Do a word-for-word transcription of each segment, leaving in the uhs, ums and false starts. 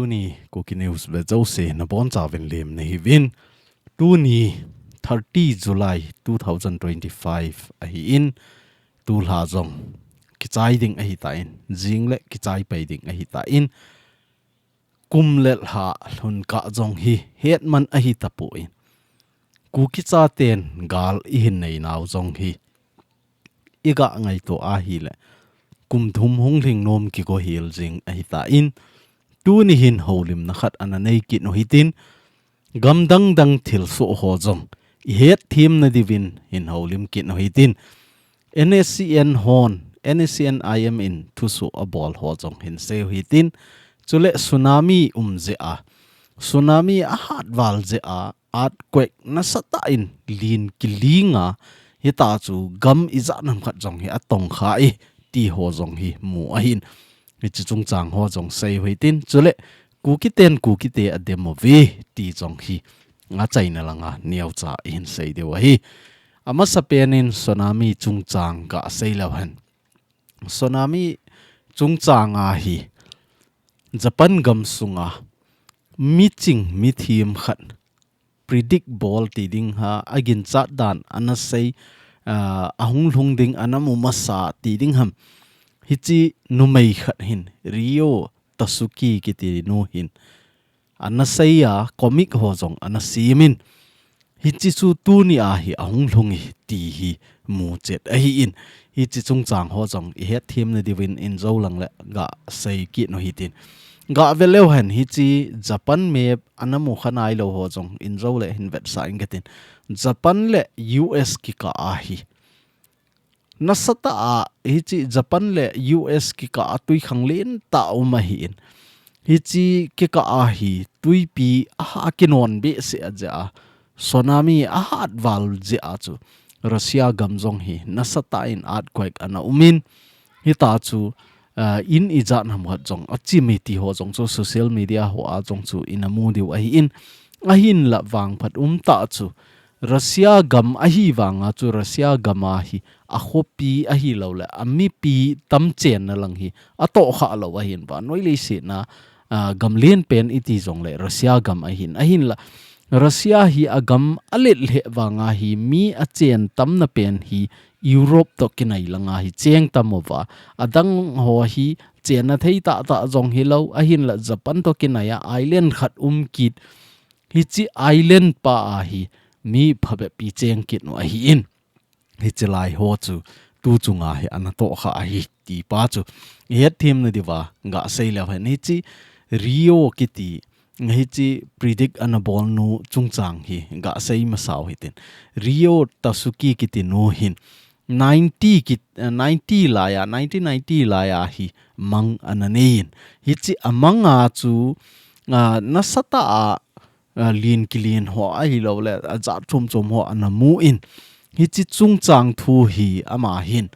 Tuni Kuki News ve jouse nabonchauvin lemna hiuvin. Tuni thirty July two thousand twenty-five ahin, tulha jong kichai ding ahitan, jingle kichai pai ding ahitan, kum le lha lhun kah jong hi hetman ahitapon, Kuki chaten gal ihin neinau jong hi iga ngaito ahile, kum thum hung lhing nom kigo hel jing ahitan, tuni hin houlimna khat ana nei kit u hitin, gam dang dang thilsoh ho jong ihet themna diuvin hin houlim kit u hitin, N S C N hon, N S C N I M in thusoh abol ho jong hin sei u hitin, chule tsunami um jeh a, tsunami ahat val jeh a, earthquake nasatah in lin kiling a, hitachu gam ijat ham khat jong hi atongkha e, ti ho jong hi mu ahin. Hiche chungchang ho jong sei u hitin, chule Kukiten Kukite adem uve, ti jong hi achaina langa neocha ihin sei diu ahi. Amasapen in tsunami chungchang gasei leu hen. Tsunami chungchang a hi Japan gam sunga miching mithem khat predict bol ti ding ham, aginchat dan ana sei, ah, ahung lhung ding ana mu masa ti ding ham. Hiche numei khat hin, Ryo Tasuki kiti nu hin ana sei a, comic ho jong ana semin, hiche chu tuni a hi ahung lhung e ti hi muchet ahin. Hiche chungchang ho jong ihet themna diuvin injo lang le gasei kit u hitin. Gave leu hen, hiche Japan map ana mukha nailou ho jong injo le hin vetsah inge tin. Japan le U S kikah a hi nasatah a, hiche Japan le U S kikah a twikhanglen tah um ahin. Hiche kikah a hi twipi aha kinon behseh a jeh a, tsunami ahat val jeh a chu Russia gam jong hi nasatah in earthquake ana umin, hitachu, ah, in ijat ham khat jong achim e ti ho jong chu social media ho a jong chu ina mu diu ahin. Ahinla vangphat umtah chu Russia gam ahi vanga chu Russia gam a hi akhopi ahilou le amipi tamchenna lang hi atohkhah lou ahin, vannoi leiset a, ah, gam lenpen iti jongle Russia gam ahin. Ahinla Russia hi agam alet lheh vanga hi mi achen tamna pen hi Europe toh kinai langa hi cheng tam uva, adang ho hi chenna thei tahtah jong hilou, ahinla Japan toh kinai a island khat um kit, hiche island pa a hi mi phabep pi cheng kit u ahin. Hiche lai ho chu tu chunga hi ana tohkhah ahi ti pa chu ihet themna diuva gasei leu hen. Hiche Ryo kiti, hiche predict ana bol nu chungchang hi gasei masa u hitin. Ryo Tasuki kiti nu hin ninety ki, eh, ninety lai a, nineteen ninety lai a hi mang ana nei in. Hiche amang a chu, ah, nasatah a, ah, lin kilin ho ahilou le, ajat chom chom ho ana mu in. Hiche chungchang thu hi ama hin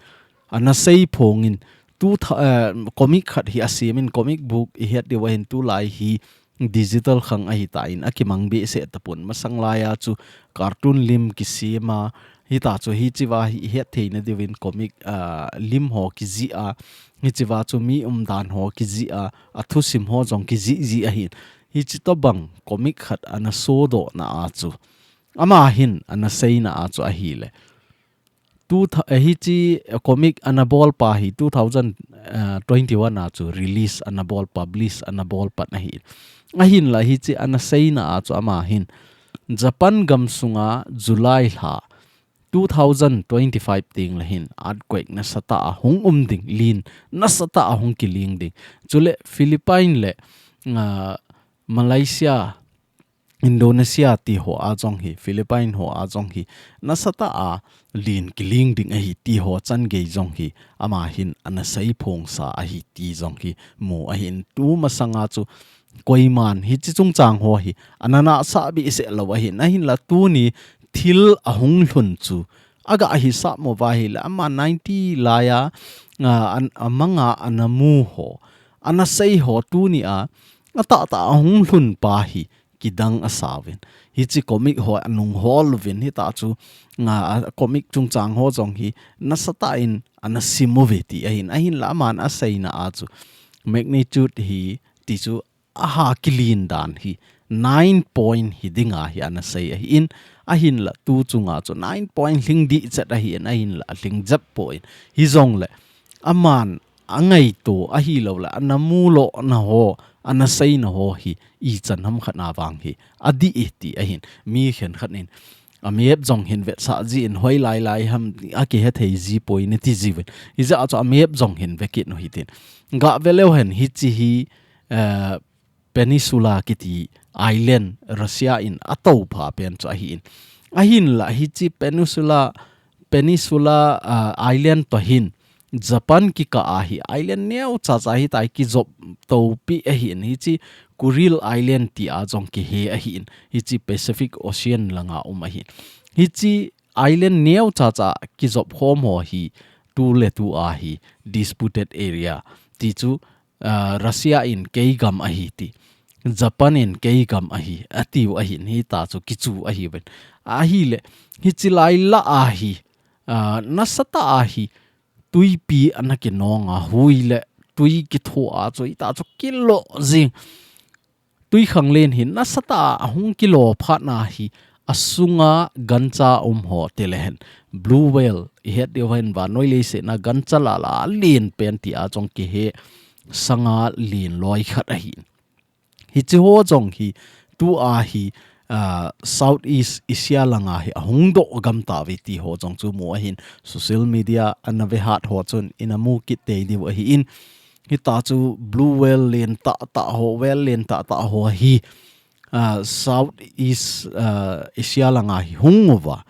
ana seiphong in, tu tha-, eh, comic khat hi asemin, comic book ihet diu ahin, tulai hi digital khang ahitan, akimang behseh tapon. Masang lai a chu cartoon lim kisem a, hitachu hichea hi ihet theina diuvin comic, ah, lim ho kijih a, hichea chu mi umdan ho kijih a, athusim ho jong kijih jih ahin. Hiche tobang comic khat ana sodoh na a chu, ama hin ana seina a chu ahile, tu tha-, eh, hiche, eh, comic ana bol pa hi two thousand, eh, twenty-one a chu release ana bol, publish ana bol pan ahi. Ahinla hiche ana seina a chu ama hin Japan gam sunga July lha two thousand twenty-five teng le hin earthquake nasatah a hung um ding, lin nasatah a hung kiling ding. Chule Philippine le, ah, Malaysia, Indonesia ti ho a jong hi, Philippine ho a jong hi, nasatah a lin kiling ding ahi ti ho changei jong hi, ama hin ana seiphongsa ahi ti jong hi mu ahin. Tu masanga chu koiman hiche chungchang ho hi ana nahsah behseh lou ahin. Ahinla tuni thil ahung lhun chu aga hisap mo uva ahile, ama ninety lai a, a, an, amang a ana mu ho, ana sei ho tuni a, atahtah a hung lhun pa hi kidang asauvin. Hiche comic ho anung hol uvin, hitachu, a, a comic chungchang ho jong hi nasatah in ana sim uve ti ahin. Ahinla aman aseina a chu magnitude hi ti chu aha kilin dan hi nine point hi dinga hi ana sei ahin, ahinla tu chunga chu nine point hling dih chet ahin, ahinla hling jep poi. Hijongle aman angaito ahilouleh ana mulohna ho, ana seina ho hi ichan hamkhat na vang hi adih e ti ahin, mi khenkhat in a map jong hin vetsah jin hoilai lai ham akihethei ji poi nati jiuvin. Hijeh a chu a map jong hin vekit u hitin. Gah veleu hen hiche hi, eh, Peninsula kiti island Russia in atoupha pen chu ahin. Ahinla hiche Peninsula, Peninsula, ah, island toh hin Japan kikah a hi island neocha cha hitia kijop topi ahin, hiche Kuril Island tia jong kihe ahin, hiche Pacific Ocean langa um ahin. Hiche island neocha cha kijop khom ho hi tuletu a hi disputed area ti chu, ah, Russia in kei gam ahi ti, Japan in kei gam ahi atiu ahin, hita chu kichu ahiuvin. Ahile hiche lai lah a hi, ah, nasatah a hi tuipi ana kinong a, hui le tui kitho a chu hita chu kilo jing. Tui khanglen hi nasatah a ahung kilo phat na hi asunga gancha um ho tilehen, blue whale ihet diu hen, vannoi leiset na gancha lala alen pen tia jong kihe sanga len loi khat ahin. Hiche ho jong hi tua hi, ah, Southeast Asia langa hi ahung doh gam tauve ti ho jong chu mu ahin, social media ana vehat ho chun ina mu kit tei diu ahin. Hita chu blue whale len tahtah ho, whale len tahtah ho hi, ah, Southeast, ah, Asia langa hi hung uva.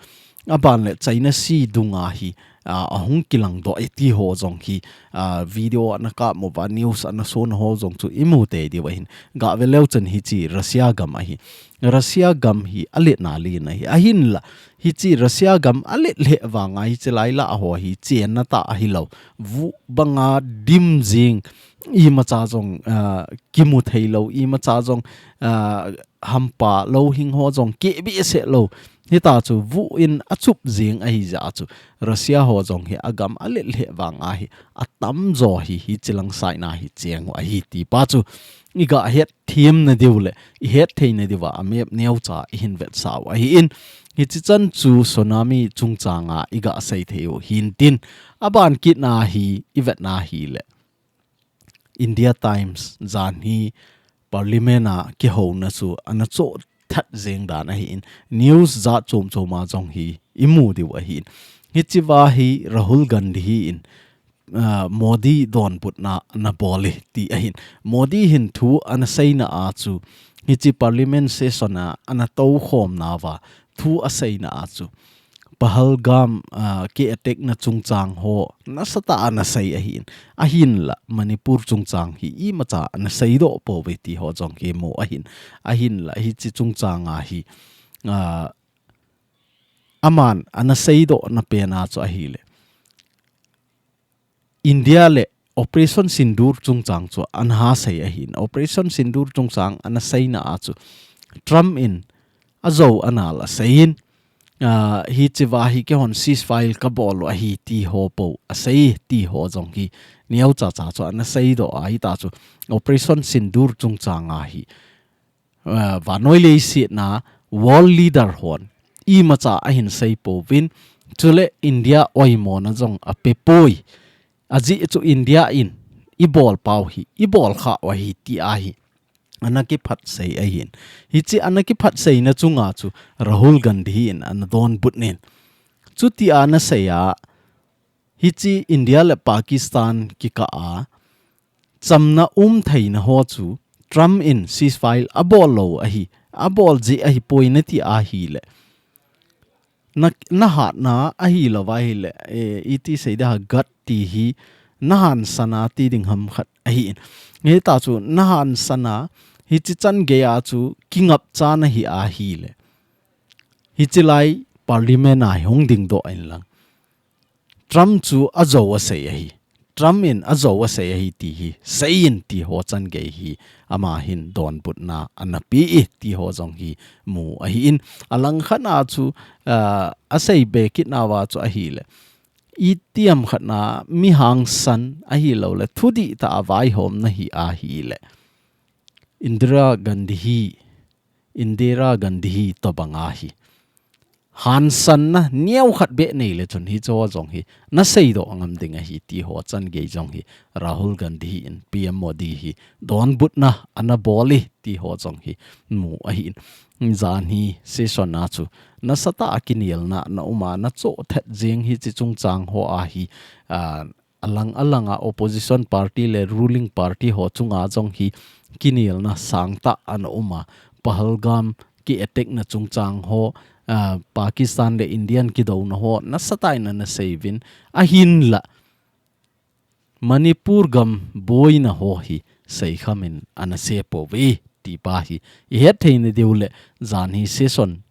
Aban le China Sea dunga hi, ah, ahung kilang doh e ti ho jong hi, ah, video ana kap uva, news ana son ho jong chu imu tei diu ahin. Gah veleu chun hiche Russia gam ahi. Russia gam hi aletna len ahi. Ahinla hiche Russia gam alet lheh vanga hiche lai lah ho hi chenna tah ahilou, vuh banga dim jing, imacha jong, ah, kimu theilou, imacha jong, ah, hampa louhing ho jong keh behseh lou. Hita chu vuh in achup jing ahijeh a chu Russia ho jong hi agam alet lheh vanga hi atamjo hi hiche lang side na hi cheng u ahi ti pa chu igah hetthem na diu le ihet thei na diuva a map neocha ihin vetsah u ahin. Hiche chan chu tsunami chungchanga igah sei thei u hintin, aban kit na hi ivet na hile India Times jan hi Parliament a kihouna chu ana choh that jeng dan ahin, news jat chom chom a jong hi imu diu ahin. Hichea hi Rahul Gandhi in, ah, Modi donbutna ana bol e ti ahin. Modi hin thu ana seina a chu hiche Parliament session a ana toukhomna uva thu aseina a chu Pahalgam, ah, ki attack na chungchang ho nasatah a ana sei ahin. Ahinla Manipur chungchang hi imacha ana seidoh pouve ti ho jong hi mu ahin. Ahinla hiche chungchang a hi, ah, aman ana seidoh na pen a chu ahile India le Operation Sindoor chungchang chu ana ha sei ahin. Operation Sindoor chungchang ana seina a chu Trump in ajou anal asei in, ah, hichea hi keihon ceasefire kabol u ahi ti ho po asei ti ho jong hi neocha cha chu ana seidoh a, hita chu Operation Sindoor chungchang a hi, ah, vannoi leiset na world leader hon imacha ahin sei pouvin, chule India oimona jong ape poi. Ajeh chu India in ibol pau hi, ibol kha u ahi ti ahi ana kiphatsei ahin. Hiche ana kiphatseina chunga chu Rahul Gandhi in ana donbut in, chutia ana sei a, hiche India le Pakistan kikah a chamna um theina ho chu Trump in ceasefire abol lou ahi, abol jeh ahi poi nati ahile, na, nahatna ahilou va ahile, eh, iti sei dia, gut ti hi nahansan a ti ding ham khat ahin. Hita chu nahansan a, hiche chan gei a chu kingapcha nahi ahile, hiche lai Parliament a hi hung dingdoh in lang, Trump chu ajou asei ahi, Trump in ajou asei ahi ti hi seiyin ti ho chan gei hi ama hin donbutna ana pe e ti ho jong hi mu ahin. Alangkhat a chu, ah, asei be kit nauva chu ahile, itiham khat na mi hangsan ahilou le thudih tah a vaihomna hi ahile, Indira Gandhi hi, Indira Gandhi hi tobang ahi. Hansanna neokhat beh neile chun hicheho jong hi naseidoh ngam ding ahi tiho changei jong hi Rahul Gandhi hin P M Modi hi donbutna anabol e tiho jong hi mu ahin. Janhi session a chu nasatah a kinelna ana um a, nachoh thet jeng hiche chungchang ho a hi, ah, alang alanga opposition party le ruling party ho chunga jong hi kinelna sangtah ana um a, Pahalgam ki attack na chungchang ho, ah, Pakistan le Indian kidouna ho nasatah in ana seiuvin, ahinla Manipur gam boina ho hi seikhamin ana seipouve tipa hi ihet theina diu le janhi session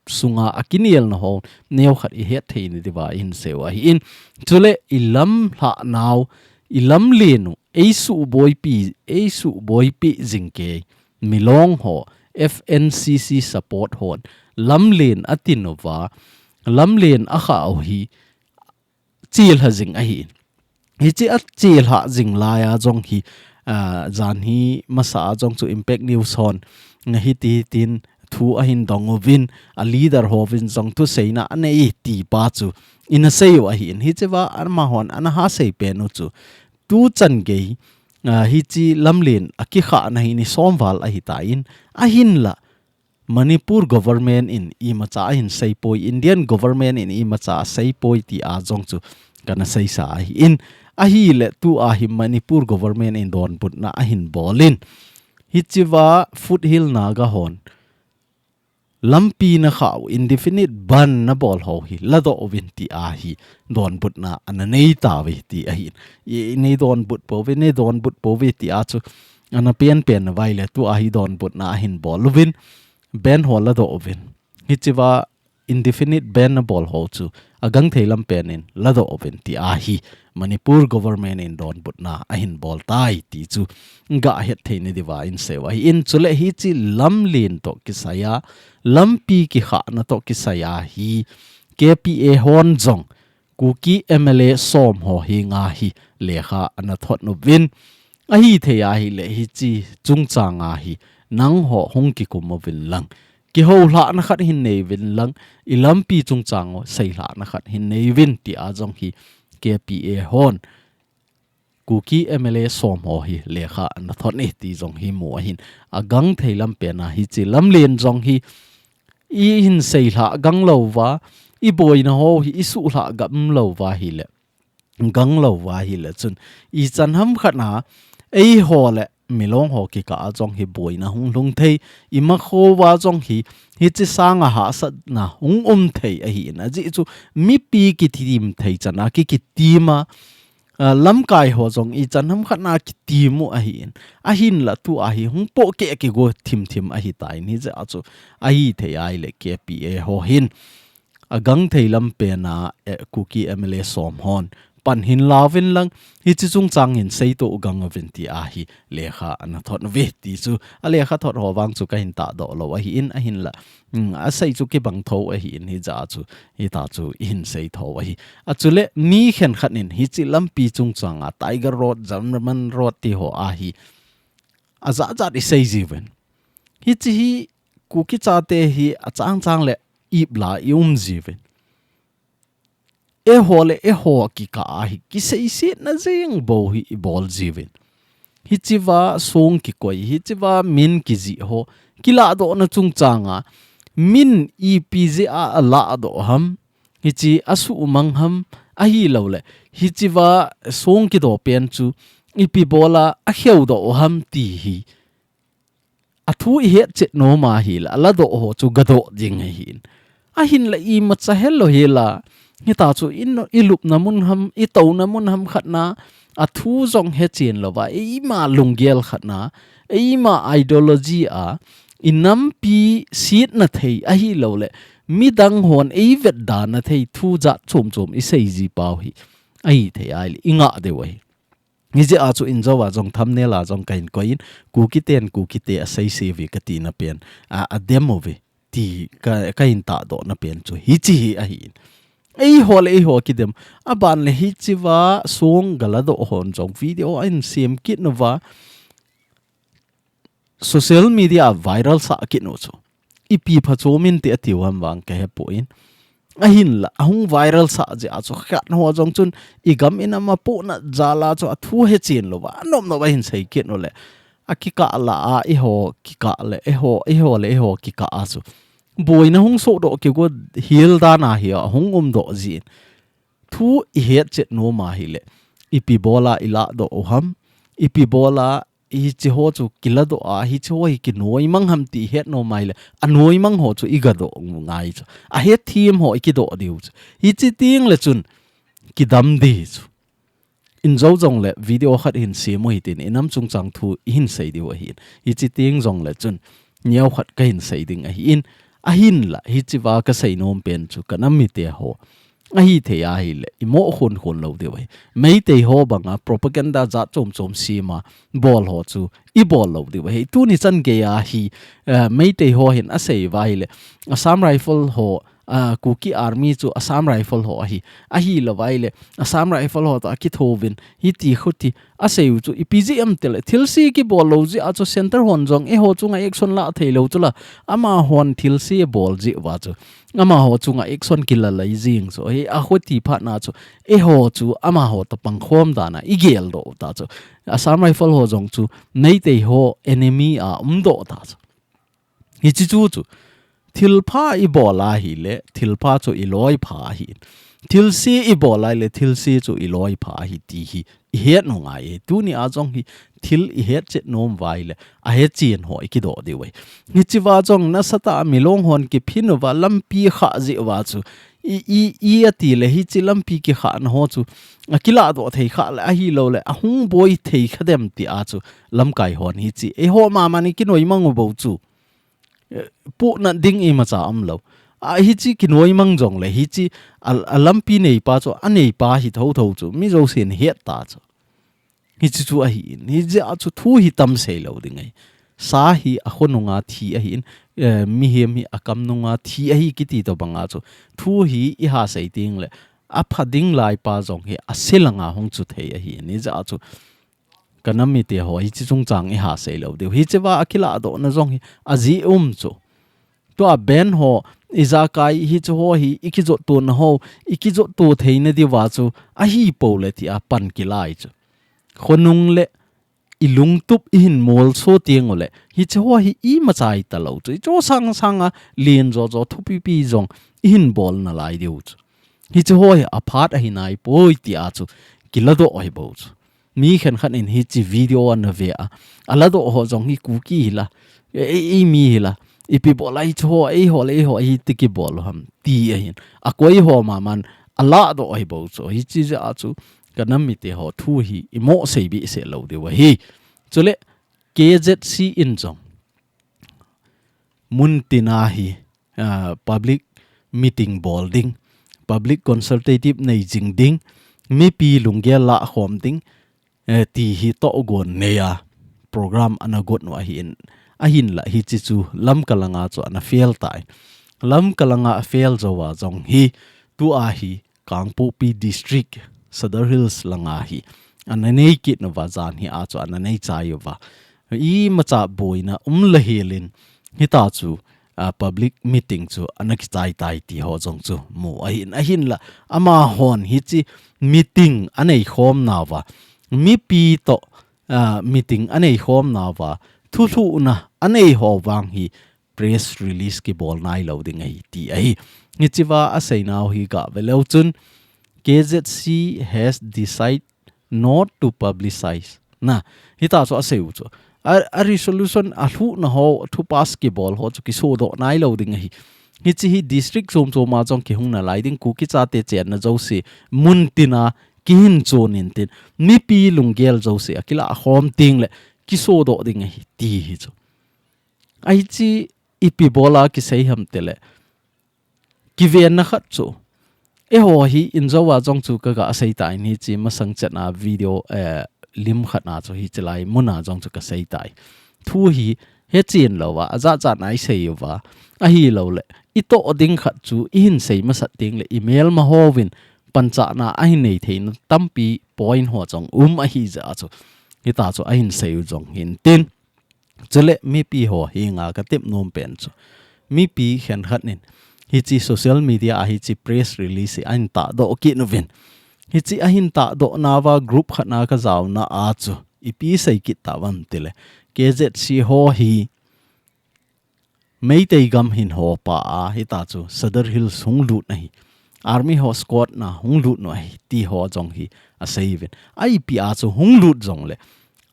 sunga akinelna ho neokhat ihet theina diuva ihin seiu ahin. Chule ilamlhah nau, ilamlen u eisuhboipi, eisuhboipi jingkei Milong ho, F N C C support hon lamlen atin uva, lamlen akhah u hi chelha jing ahin. Hiche achelha jing laiya jong hi, ah, janhi masa a jong chu Impact News hon hiti hitin thu ahin dong uvin, a leader hovin jong thuseina anei tipa chu ina seiu ahin. Hichea amahon ana hasei pen u chu tuchan gei, ah, hiche lamlen akikhahna hi ni som val ahitan, ahinla Manipur government in imacha ahin seipoi, Indian government in imacha aseipoi tia jong chu kana seisa ahin. Ahile tua hi Manipur government in donbutna ahin bolin, hichea Foothill Naga hon lampi nakhah u indefinite ban nabol ho hi ladoh uvin tia hi donbutna ana nei tauve ti ahin. I, nei donbut pouve, nei donbut pouve tia chu ana penpen uva ahile tua hi donbutna ahin bol uvin, ban ho ladoh uvin, hichea indefinite ban nabol ho chu agangthei lampen in ladoh uvin tia hi Manipur government in donbutna ahin bol tai ti chu gahet theina diuva ihin seiu ahin. Chule hiche lamlen toh kisaiya, lampi kikhahna toh kisaiya hi K P A hon jong Kuki M L A som ho henga hi lekha ana thot uvin, ahithei ahile hiche chungchanga hi nangho hung kikum uvin lang, kihoulhahna khat hin nei uvin lang, ilampi chungchang u seilhahna khat hin nei uvin tia jong hi K P A hon Kuki M L A som ho hi lekha ana thot e ti jong hi mu ahin. Agangthei lampen a hiche lamlen jong hi ihin seilhah ganglouva, iboina ho hi isuhlhah gamlouva ahile, ganglouva ahile chun ichan hamkhat a eiho le Milong ho kikah a jong hi boina hung lhung thei, imakhouva jong hi hiche sanga hahsatna hung um thei ahin, ajeh chu mipi kitim thei chan a ki, kitim a, ah, lamkai ho jong ichan hamkhat a kitim u ahin. Ahinla tua hi hung pohkeh kigo thimthim ahitan, hijeh a chu ahithei ahile K P A ho hin agangthei lampen a, eh, Kuki M L A som hon pan hin lauvin lang, hiche chungchang hin seitoh gang uvin tia hi lekha ana thot uve ti chu, alekha thot ho vang chu kahin tahdoh lou ahin, ahinla, hmm, asei chu kibang tho ahin, hijeh a chu hita chu ihin sei tho ahi. Achule mi khenkhat in hiche lampi chungchanga Tiger Road, German Road ti ho a hi ajat jat isei jiuvin, hiche hi Kuki chate hi achang chang le ipla ium jiuvin, eiho le eiho kikah a hi kiseisetna jeng bou hi ibol jiuvin, hichea song kikoi, hichea min kijih ho kilahdohna chungchanga min ipi jeh a alahdoh ham, hiche asuhmang ham, ahilouleh hichea song kidoh pen chu ipi bola akheudoh u ham ti hi athu ihetchet nom ahile aladoh ho chu gadoh ding ahin. Ahinla imacha helou hela, hita chu in, ilupna mun ham, itouna mun ham khat na athu jong hechen louva, eima lunggel khat na, eima ideology a inampi setna thei ahilouleh midang hon eivetdana thei thu jat chom chom isei ji pau hi ahithei ahileh inga diu ahi. Hijeh a chu injouva jong thumbnail a jong kahin koiyin, Kuki ten Kuki te aseise uve katina pen a, adem uve ti ka, kahin tahdohna pen chu hiche hi ahin. Eiho le eiho kidem, aban le hichea song galadoh hon jong video ahin sem kit uva, social media viral sah kit u chu ipi pha chu min ti ati u ham vang ka he poi. Ahinla, ahung viral sah jeh a chu khat ho jong chun i gam in ama puna jal a chu a thu he chen lou va, a nop nop a hin sei kit u le. A kikah la a, i ho kikah le, i ho, i ho le, i ho kikah a chu. Boina hung soh doh kigo hil dan a hi a hung um doh jin. Thu i het chet nom a hi le. Ipi bol a i lah doh u ham. Ipi bol a hichi ho chu kila doh a, hichi ho hi kinoi mang ham ti het nom a hi le. A noi mang ho chu i ga doh ngai chu. A het thim ho i kidoh diu chu. Hichi ting le chun kidam di chu. In jo jong le video khat hin sem u hitin, i nam chungchang thu i hin sei diu ahin. Hichi ting jong le chun, neo khat ka hin sei ding ahin. Ahinla, hichi va ka sei nom pen chu, ka nam mite ho. Ahi thei a hi le, i mo khun khun lou diu ahi. Meitei ho banga propaganda jat chom chom sem a, bol ho chu, i bol lou diu ahi. Tuni chan gei a hi, eh, Meitei ho hin a sei va hi le, Assam Rifle ho, a, Kuki Army chu Assam Rifle ho ahi. Ahi lou va hi le, Assam Rifle ho toh a kitho vin, hiti khuti, a sei u chu, ipi jeh ham ti le, thilse kibol lou jeh a chu center hon jong, eiho chunga action la thei lou chu la, amahon thilse bol jeh va chu, amaho chunga action kila lai jing chu, hi a khuti phat na chu, eiho chu, amaho toh pang khom dan a, i gel doh ta chu. Assam Rifle ho jong chu, Meitei ho enemy a um doh ta chu. Hichi chu chu. Thilpha i bol a hi le, thilpha chu i loi pha ahi. Thilse i bol a hi le, thilse chu i loi pha ahi ti hi. I het u ngai e. Tuni a jong hi thil i het chet nom va hi le, a het chen ho i kidoh diu ahi. Hichi va jong nasatah a milong hon kiphin u va lampi khah jeh va chu. I, i, i ati le hichi lampi kikhah na ho chu. A kilah doh thei khah le ahi lou le, a hung boi thei kha dem ti a chu. Lamkai hon hichi. Eiho mama ni kinoi mang u bou chu. Eh, puna ding imacha um lou. A hichi kinoi mang jong le, hichi a, a lampi neipa chu, a neipa hi tho tho chu, mi jousen het ta chu. Hichi chu ahi in, hijeh a chu thu hi tam sei lou ding ahi. Sa hi a khonung a thi ahi in, eh, mihem hi a kamnung a thi ahi kiti toh banga chu. Thu hi i ha sei ting le, a pha ding lai pa jong hi a se langa hung chu thei ahi in, hijeh a chu. Ka nam mite ho, hichi chungchang i ha sei lou diu. Hichi va a kilah doh na jong hi, a jeh um chu. Tua ben ho, ijakai hichi ho hi, i kijot to na ho, i kijot to thei na diu va chu, ahi pou le ti a pan kilai chu. Khonung le, i lungtup i hin mol so tiang u le, hichi ho hi imacha hi ta lou chu. I cho sang sang a, lien jo jo thupi pi jong, i hin bol na lai diu chu. Hichi ho hi a phat ahi nai poi ti a chu, kila doh ahi bou chu. Mi khenkhat in hichi video ana ve a. A la doh ho jong hi Kuki hi la. E, e, e mi hi la. Ipi bol a hichi ho, eiho le eiho, hiti kibol u ham. Ti ahin. A koi ho maman. A la doh ahi bou chu. Hichi jeh a chu. Ka nam mite ho thu hi. I mo sei behseh lou diu ahi. Chule K Z C in jong. Mun tin a hi. Ah, public meeting bol ding, public consultative nei jing ding, mipi lunggel lah khom ding, eh, ti hi tohgon nei a program ana got u ahi in, ahin la hichi chu Lamka langa chu ana fail tai. Lamka langa a fail jou a jong hi, tua hi Kangpokpi District, Sadar Hills langa hi, ana nei kit u va jan hi a chu ana nei chai u va. Imacha boina um la hel in, hita chu, ah, public meeting chu ana kichai tai ti ho jong chu mu ahin, ahin la, amahon hichi meeting anei khom na va, mipi toh, ah, meeting anei khom na va, thulhuhna anei ho vang hi press release kibol nai lou ding ahi ti ahi. Hichi va a sei nau hi ga ve leu chun, K Z C has decided not to publicize. Na, hita chu a sei u chu. A, a resolution a lhuhna ho, thu pass kibol ho chu kiso doh nai lou ding ahi. Hichi hi district chom chom a jong kihung na lai ding, Kuki chate chenna jouse, mun tin a kihin chon in tin. Mipi lunggel jouse, a kila khom ting le, kiso doh ding ahi, ti hi chu. Ahi chi ipi bol a kisei ham ti le. Kivenna khat chu. Eiho hi in jo a jong chu ka ga sei tai ni chi masang chet na video, eh, lim khat na chu hichi lai mun a jong chu ka sei tai. Thu hi he chen lou va, a jat jat na i sei u va. Ahi lou le. I toh ding khat chu i hin sei masat ting le i melma hovin panchahna a hin nei theina tampi point ho jong um ahi jeh a chu. Hita chu a hin sei u jong hin tin. Chule mipi ho henga ka tep nom pen chu, mipi khenkhat in hiche social media a hiche press release hi ahin tahdoh kit uvin. Hiche ahin tahdoh nauva group khat na ka jaona a chu ipi sei kit tauvam tile, K Z C ho hi Meitei gam hin ho pa a, hita chu Sadar Hills hung lut na hi, Army ho escort na hung lut nu ahi, ti ho jong hi asei uvin. Ipi a chu hung lut jongle,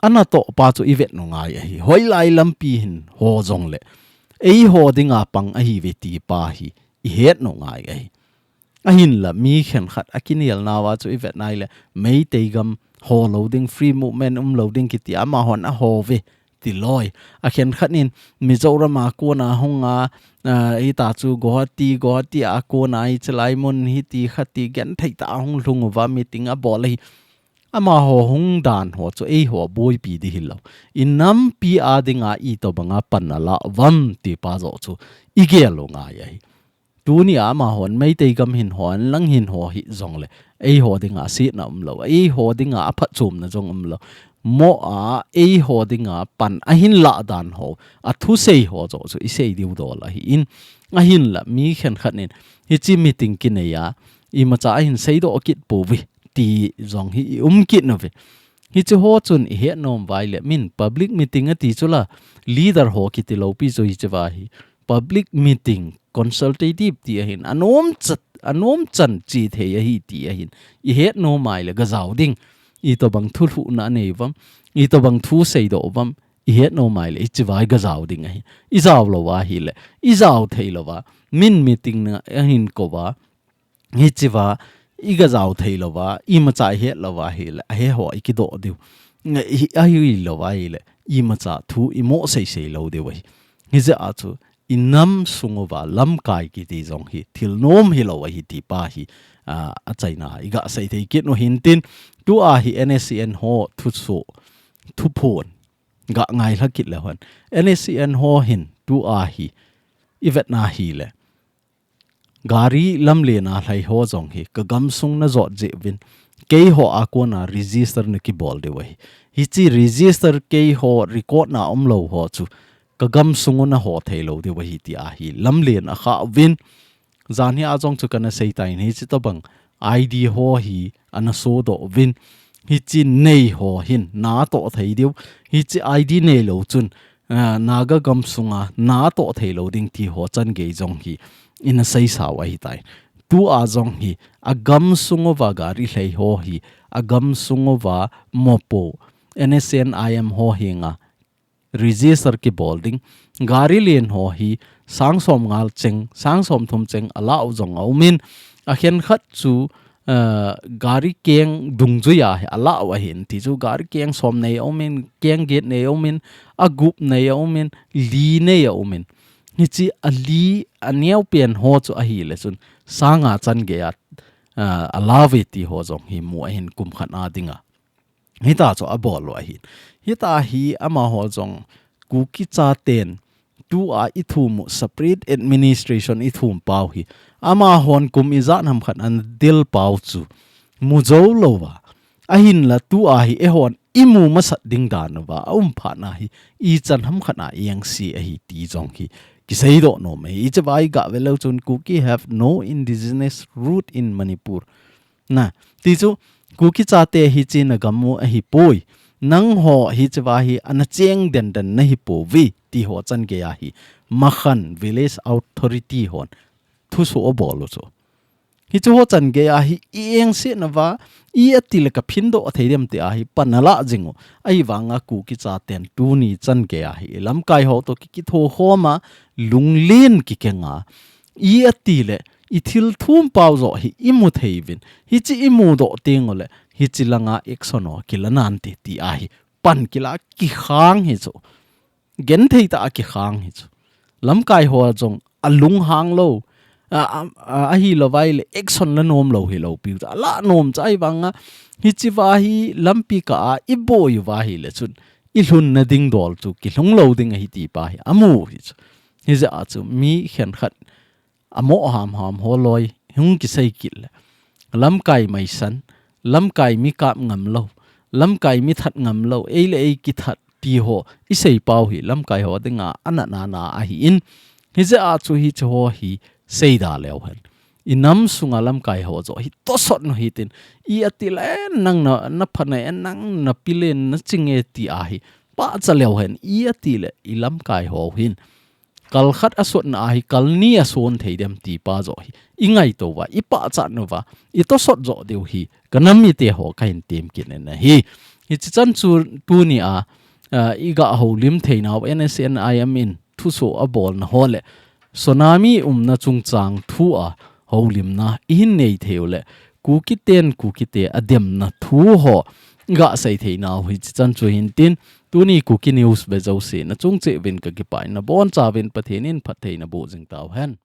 anatoh pa chu i vet u ngai ahi. Hoilai lampi hin ho jongle, eiho dinga pang ahi ve ti pa hi i het u ngai ahi. Ahinla mi khenkhat a kinel nauva chu i vet nai le, Meitei gam ho lo ding, free movement um lo ding kiti amahon a ho ve, ti loi. A khenkhat in Mizoram a kona hung a, a, hita chu Guwahati, Guwahati a kona hiche lai mun hiti khati genthei tah a hung lhung uva meeting a bol ahi. Amaho hung dan ho chu eiho boipi di hilou. I nampi a dinga itobanga pan ala uvam ti pa joh chu i gel u ngai ahi. Tuni a amahon Meitei gam hin ho, an lang hin ho hi jongle, eiho dinga setna umlou, eiho dinga aphatchomna jong umlou. Mo a eiho dinga pan ahin lah dan ho, athusei ho joh chu i sei diu dol ahi in, ahinla mi khenkhat in hiche meeting kinei a, imacha ahin seidoh kit pouve ti jong hi i um kit nauve. Hiche ho chun i het nom uva ile, min public meeting ati chu la, leader ho kiti loupi chu hiche va hi public meeting, consultative ti ahin, anom chat, anom chan che thei ahi ti ahin, i het nom uva ile ga jao ding, itobang thulhuhna nei uvam, itobang thu seidoh uvam, i het nom uva ile hiche va hi ga jao ding ahi. I jao lou uva ahile, i jao thei lou uva, min meeting na ahin kou uva, hiche va i ga jao thei lou uva, imacha i het lou uva ahile, ahe ho i kidoh diu. Nge, i, ahilou uva ahile, imacha thu i mo sei sei lou diu ahi. Hijeh a chu, i nam sung uva lamkai kiti jong hi, thil nom hilou ahi ti pa hi, a, achaina i ga sei thei kit u hintin, tua hi N S C N ho thusoh, thuphon, ga ngailha kit leu hen. N S C N ho hin, tua hi, i vet na ahile, gari lamlen a lhai ho jong hi, ka gamsung na jot jeh uvin, keiho a kona register na kibol diu ahi. Hiche register keiho record na umlou ho chu, ka gamsung u na ho thei lou diu ahi ti ahi. Lamlen a kha uvin, jan hi a jong chu kana sei tai, hiche tobang I D ho hi ana sodoh uvin, hiche nei ho hin natoh thei diu, hiche I D neilou chun, a, Naga gamsunga natoh thei lou ding ti ho changei jong hi ina seisa u ahitai. Tua jong hi, a gamsung uva gari lhai ho hi, a gamsung uva mopo, N S C N I M ho henga register kibol ding. Gari len ho hi sang som nga cheng, sang som thum cheng ala u jong aumin, a khenkhat chu, a, gari keng dungjui a hi ala u ahin ti chu, gari keng som nei aumin, keng get nei aumin, a gup nei aumin, li nei aumin. Hiche a li a neo pen ho chu ahile chun, sang nga changei a, a, ala uve ti ho jong hi mu ahin kum khat a dinga. Hita chu abol u ahin. Hita hi amaho jong Kuki chaten tua i thum u separate administration i thum pau hi, amahon kum ijat ham khat ana del pau chu mu jou lou uva. Ahinla tua hi eihon i mu masat ding dan uva, a um phat na hi, ichan ham khat a i engse ahi ti jong hi kiseidoh nom ahi. Hiche va i ga ve leu chun Kuki have no indigenous root in Manipur. Na, ti chu, Kuki chate hiche na gam u ahipoi. Nangho hiche va hi ana cheng den den na hipouve, ti ho changei a hi. Makhan Village Authority hon thusoh abol u chu. Hiche ho changei a hi i engse nauva, i ati le ka phindoh thei dem ti a hi pan ala jing u. Ahivanga Kuki chaten tuni changei a hi lamkai ho toh ki, kitho khom a, lunglen kikeng a, i ati le i thil thum pau joh hi i mu thei uvin. Hiche i mudoh teng u le, hiche langa action ho kila nante ti a hi pan kila kikhang hi chu. Genthei tah a kikhang hi chu. Lamkai ho jong alunghang lou. A, a, a, ahilou vai le action la nom lou hilou piu chu. Ala nom chu ahivanga hiche va hi lampi kah a i boi uva ahile chun, i lhunna ding dol chu kilhung lou ding ahi ti pa hi amu hi chu. Hijeh a chu mi khenkhat amo ham ham ho loi hung kisei kit le, lamkai maisan, lamkai mi kap ngam lou, lamkai mi that ngam lou, ei le ei kithat ti ho, i seipau hi lamkai ho dinga anatna na ahi in, hijeh a chu hiche ho hi seida leu hen. I nam sunga lamkai ho joh hi tosot nu hitin, i ati le nang na, na phat na e, nang na pi le na ching e ti ahi, pahcha leu hen, i ati le i lamkai ho hin. Kal khat a sotna ahi, kal ni a son thei dem ti pa joh hi. I ngaito uva, i pahcha nu uva, i tosot joh diu hi. Ka nam mite ho ka hin tem kit in ahi. Hichi chan chu tuni a, ah, i ga houlim thei nau N S C N I M in thuso a bolna ho le. Tsunami umna chungchang thu a houlimna i hin nei thei u le. Kuki ten Kuki te a demna thu ho i ga sei thei nau hichi chan chu hin tin. Tuni Kuki News ve jouse na chung cheh uvin ka kipah in na boncha uvin Pathen in phattheina boh jing tau hen.